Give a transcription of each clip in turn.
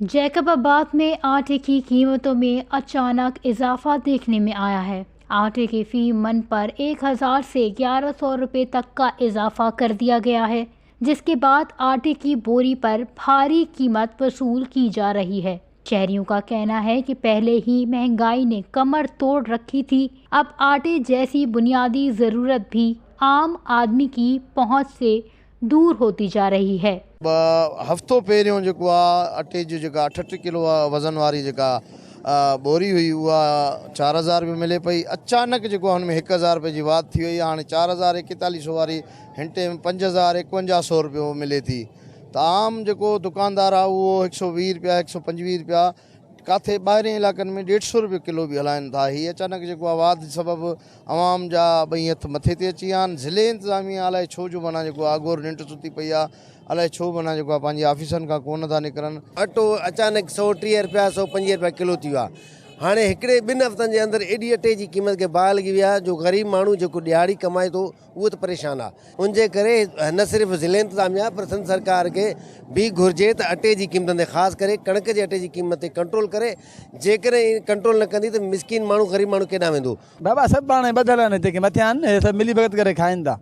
जैकबाबाद में आटे की कीमतों में अचानक इजाफा देखने में आया है। आटे के फी मन पर 1000 से 1100 रुपये तक का इजाफा कर दिया गया है, जिसके बाद आटे की बोरी पर भारी कीमत वसूल की जा रही है। शहरियों का कहना है कि पहले ही महंगाई ने कमर तोड़ रखी थी, अब आटे जैसी बुनियादी ज़रूरत भी आम आदमी की पहुंच से दूर होती जा रही है। हफ़्तो पहिरियों जेको आहे अटे जी जेका 68 किलो वज़न वारी जेका बोरी हुई उहा 4000 रुपये मिले पई। अचानक जेको आहे हुन में 1000 रुपये जी वाध थी वई आहे। हाणे 4041 वारी हिन टाइम 5151 रुपयो मिले थी। त आम जेको दुकानदार आहे उहो 120 रुपया 125 रुपया काथे ॿाहिरें इलाइक़नि में 150 रुपयो किलो बि हलाइनि था। हीअ अचानक जेको आहे वाध सबबु अवाम जा ॿई हथु मथे ते अची विया आहिनि। ज़िले इंतिज़ामिया अलाए छो जो माना जेको आहे अघोर निंड सुती पई आहे, अलाए छो माना जेको आहे पंहिंजी ऑफिसनि खां कोन था निकिरनि। अटो अचानक 130 रुपया 125 रुपया किलो थी वियो आहे। हाणे हिकिड़े ॿिनि हफ़्तनि जे अंदरि एॾी अटे जी क़ीमत खे बाहि लॻी वई आहे जो ग़रीब माण्हू जेको ॾिहाड़ी कमाए थो उहो त परेशान आहे। उनजे करे न सिर्फ़ ज़िले इंतिज़ामिया पर सिंध सरकार खे बि घुरिजे त अटे जी क़ीमतनि ते ख़ासि करे कणिक जे अटे जी क़ीमत ते कंट्रोल करे। जेकॾहिं कंट्रोल न कंदी त मिसकीन माण्हू ग़रीब माण्हू केॾांहुं वेंदो। बाबा सभु पाण में ॿधल आहिनि, जेके मथे आहिनि हे सभु मिली भगत करे खाइनि था।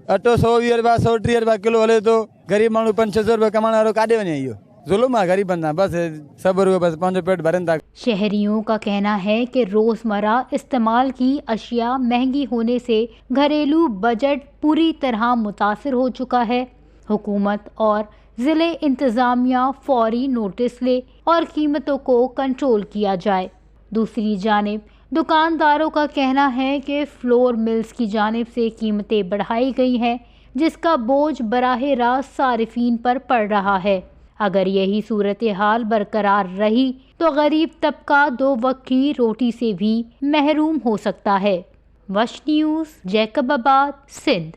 अटो 120 रुपया 130 रुपया किलो हले थो। ग़रीब माण्हू 500-600 रुपया कमाइण वारो काॾे वञे? इहो ज़ुल्म आहे ग़रीबनि सां, बसि सभु रुॻो बसि पंहिंजो पेट भरनि था। शहरियों का कहना है कि रोज़मर्रा इस्तेमाल की अशिया महंगी होने से घरेलू बजट पूरी तरह मुतासिर हो चुका है। हुकूमत और ज़िले इंतज़ामिया फौरी नोटिस ले और कीमतों को कंट्रोल किया जाए। दूसरी जानिब दुकानदारों का कहना है कि फ्लोर मिल्स की जानिब से कीमतें बढ़ाई गई हैं, जिसका बोझ बराह रास्त सारिफीन पर पड़ रहा है। अगर यही सूरत हाल बरकरार रही तो गरीब तबका दो वक्त की रोटी से भी महरूम हो सकता है। वश न्यूज़, जैकबाबाद, सिंध।